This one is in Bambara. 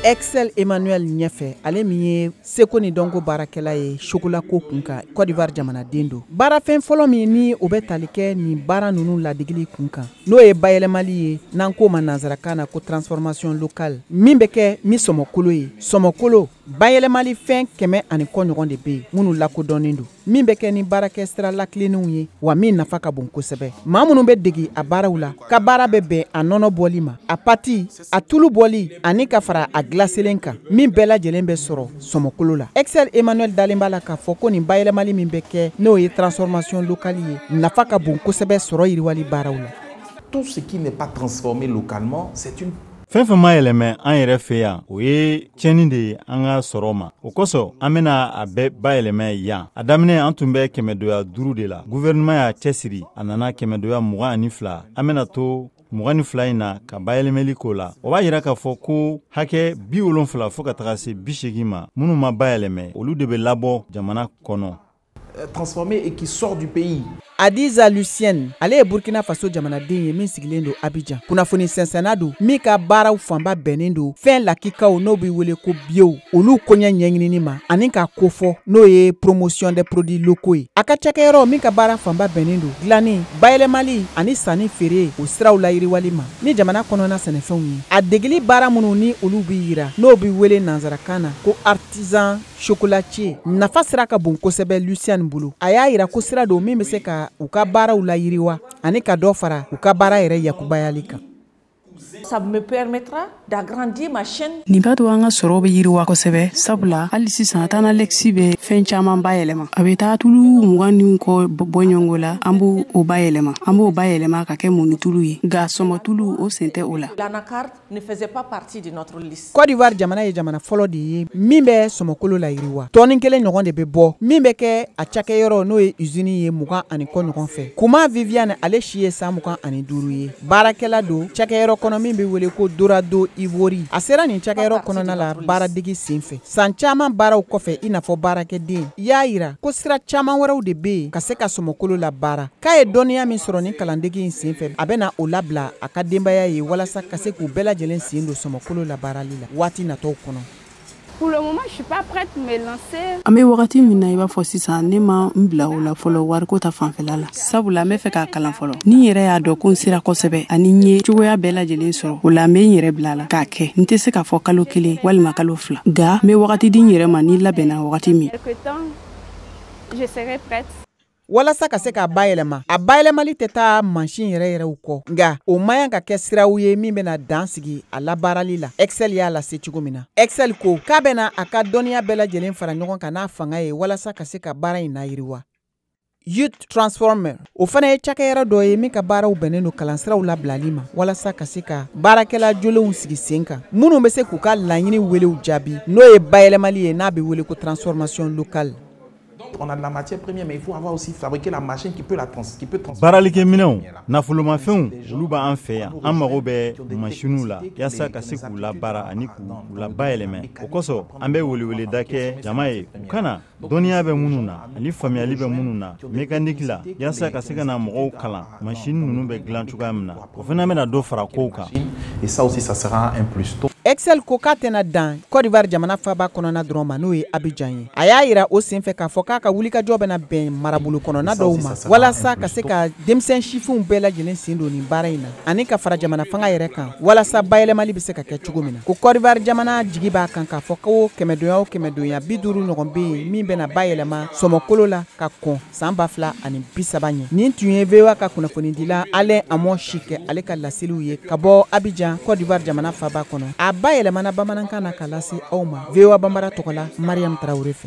Excel Emmanuel ɲɛfɛ, ale min ye seko ni dɔnko baarakɛla ye chocolat ko kun kan, Côte d'Ivoire jamanaden don. Baarafɛn fɔlɔ min ni o bɛ tali kɛ nin baara ninnu ladegili kun kan, n'o ye bayɛlɛmali ye, n'an k'o ma nansarakan na ko transformation locale, min bɛ kɛ ni sɔmɔkolo ye. Sɔmɔkolo bayɛlɛmali fɛn 100 ani kɔ ɲɔgɔn de bɛ yen minnu lakodɔnnen don, min bɛ kɛ ni baarakɛ sira lakilennenw ye, wa min nafa ka bon kosɛbɛ. Maa minnu bɛ degi a baaraw la ka baara bɛ bɛn a nɔnɔ bɔli ma, a pati, a tulu bɔli ani ka fara a gilaselen kan, min bɛɛ lajɛlen bɛ sɔrɔ sɔmɔkolo la. Excel Emmanuel dalen b'a la k'a fɔ ko nin bayɛlɛmali min bɛ kɛ, n'o ye transformation locale ye, nafa ka bon kosɛbɛ sɔrɔ yiriwali baaraw la. Tout ce qui n'est pas transformé localement, c'est une Fɛn fɛn ma yɛlɛmɛ an yɛrɛ fɛ yan, o ye tiɲɛni de ye an ka sɔrɔ ma. O kosɔn, an bɛna a bɛɛ bayɛlɛmɛ yan. A daminɛ, an tun bɛ kɛmɛdoya 5 de la. Gouvernement y'a cɛsiri, a nana kɛmɛdoya 22. An bɛna to 22 in na ka bayɛlɛmɛli k'o la. O b'a yira k'a fɔ ko hakɛ 70 fo ka taga se 80 ma, minnu ma bayɛlɛmɛ, olu de bɛ labɔ jamana kɔnɔ. Transformé et qui sort du pays. Adiza Lucienne, ale ye Burkina Faso jamanaden ye min sigilen don Abidjan. Kunnafoni sɛnsɛnna don min ka baaraw fanba bɛnnen don fɛn lakikaw, n'o bɛ wele ko bio, olu koɲɛ ɲɛɲinini ma ani ka kofɔ, n'o ye promotion des produits locaux ye. A ka cakɛyɔrɔ min ka baara fanba bɛnnen don dilanni, bayɛlɛmali ani sanni feere o siraw layiriwali ma ni jamana kɔnɔna sɛnɛfɛnw ye. A degeli baara minnu ni olu bɛ yira, n'o bɛ wele nansarakan na ko artisan chocolatier, nafa sira ka bon kosɛbɛ Lucienne bolo. A y'a yira ko sira don min bɛ se ka u ka baaraw layiriwa ani ka dɔ fara u ka baara yɛrɛ yakubayali kan. Ça me permettra d'agrandir ma chaîne. Nin b'a to an ka sɔrɔ bɛ yiriwa kosɛbɛ, sabula hali sisan Tanalexi bɛ fɛn caman bayɛlɛma. A bɛ taa tulu 20 ni kɔ bɔ ɲɔgɔn la, an b'o o bayɛlɛma, an b'o bayɛlɛma ka kɛ mɔnitulu ye, nka sɔmɔtulu o sen tɛ o la. L'anacarde ne faisait pas partie de notre liste. Côte d'Ivoire jamana ye jamana fɔlɔ de ye min bɛ sɔmɔkolo layiriwa. Tɔni kelen ɲɔgɔn de bɛ bɔ min bɛ kɛ a cakɛyɔrɔ, n'o ye usine ye, 20 ani kɔ ɲɔgɔn fɛ. Kuma Viviane, ale si ye san 25 ye, baarakɛla don cakɛyɔrɔ kɔnɔ min bɛ wele ko Dorado Ivory. A sera nin cakɛyɔrɔ kɔnɔna la baaradege sen fɛ san caman baaraw kɔfɛ i n'a fɔ baarakɛden. Y'a yira ko sira caman wɛrɛw de bɛ yen ka se ka sɔmɔkolo la baara. K'a ye dɔnniya min sɔrɔ nin kalandege in sen fɛ, a bɛna o labila a ka denbaya ye walasa ka se k'u bɛɛ lajɛlen sen don sɔmɔkolo la baarali la waati natɔw kɔnɔ. Pour le moment, je suis pas prête de me lancer. An bɛ wagati min na i b'a fɔ sisan, ne ma n bila o la fɔlɔ wariko ta fanfɛla la, sabula n bɛ fɛ k'a kalan fɔlɔ. Ni n yɛrɛ y'a dɔn ko n sera kosɛbɛ ani n ye cogoya bɛɛ lajɛlen sɔrɔ o la, n bɛ n yɛrɛ bila a la k'a kɛ. N tɛ se k'a fɔ kalo 1 walima kalo 2, nka n bɛ wagati di n yɛrɛ ma ni labɛnna wagati min. Quelque temps, je serai prête. Walasa ka se k'a bayɛlɛma, a bayɛlɛmali tɛ taa mansin yɛrɛ yɛrɛw kɔ, nka o man kan ka kɛ siraw ye min bɛna dan sigi a labaarali la. Excel y'a lase cogo min na, Excel ko k'a bɛna a ka dɔnniya bɛɛ lajɛlen fara ɲɔgɔn kan n'a fanga ye walasa ka se ka baara in layiriwa. Youth Transformer, o fana ye cakɛyɔrɔ dɔ ye min ka baaraw bɛnnen don kalansiraw labilali ma walasa ka se ka baarakɛla jolenw sigi sen kan minnu bɛ se k'u ka laɲini welew jaabi, n'o ye bayɛlɛmali ye, n'a bɛ wele ko transformation locale. On a de la matière première, mais il faut avoir aussi fabriqué la machine qui peut transformer. Baaralikɛminɛnw, nafolomafɛnw, olu b'an fɛ yan. An mago bɛ masiniw la yaasa ka se k'u labaara ani k'u labayɛlɛmɛ. O kosɔn, an bɛ weleweleda kɛ jama ye u kana dɔnniya bɛ minnu na ani faamuyali bɛ minnu na mécanique la, yaasa ka se ka na mɔgɔw kalan masini ninnu bɛ dilan cogoya min na. O fana bɛna dɔ fara kow kan. Et ça aussi, ça sera un plus. Excel ko k'a tɛna dan Côte d'Ivoire jamana faba kɔnɔna dɔrɔn ma, n'o ye Abidjan ye. A y'a yira o senfɛ k'a fɔ k'a ka wulikajɔ bɛna bɛn marabolo kɔnɔna dɔw ma walasa ka se ka denmisɛn sifinw bɛɛ lajɛlen sen don nin baara in na ani ka fara jamana fanga yɛrɛ kan walasa bayɛlɛmali bɛ se ka kɛ cogo min na. Ko Côte d'Ivoire jamana jigi b'a kan k'a fɔ ko kɛmɛdonya o kɛmɛdonya 50 ɲɔgɔn bɛ yen min bɛna bayɛlɛma sɔmɔkolo la ka kɔn san 2030 ɲɛ. Nin tun ye VOA ka kunnafonidila Alain Amon Chike, ale ka laseliw ye ka bɔ Abidjan, Côte d'Ivoire jamana faba kɔnɔ. A bayɛlɛmana bamanankan na ka lase aw ma VOA Banbara tɔgɔ la, Mariam Traoré fɛ.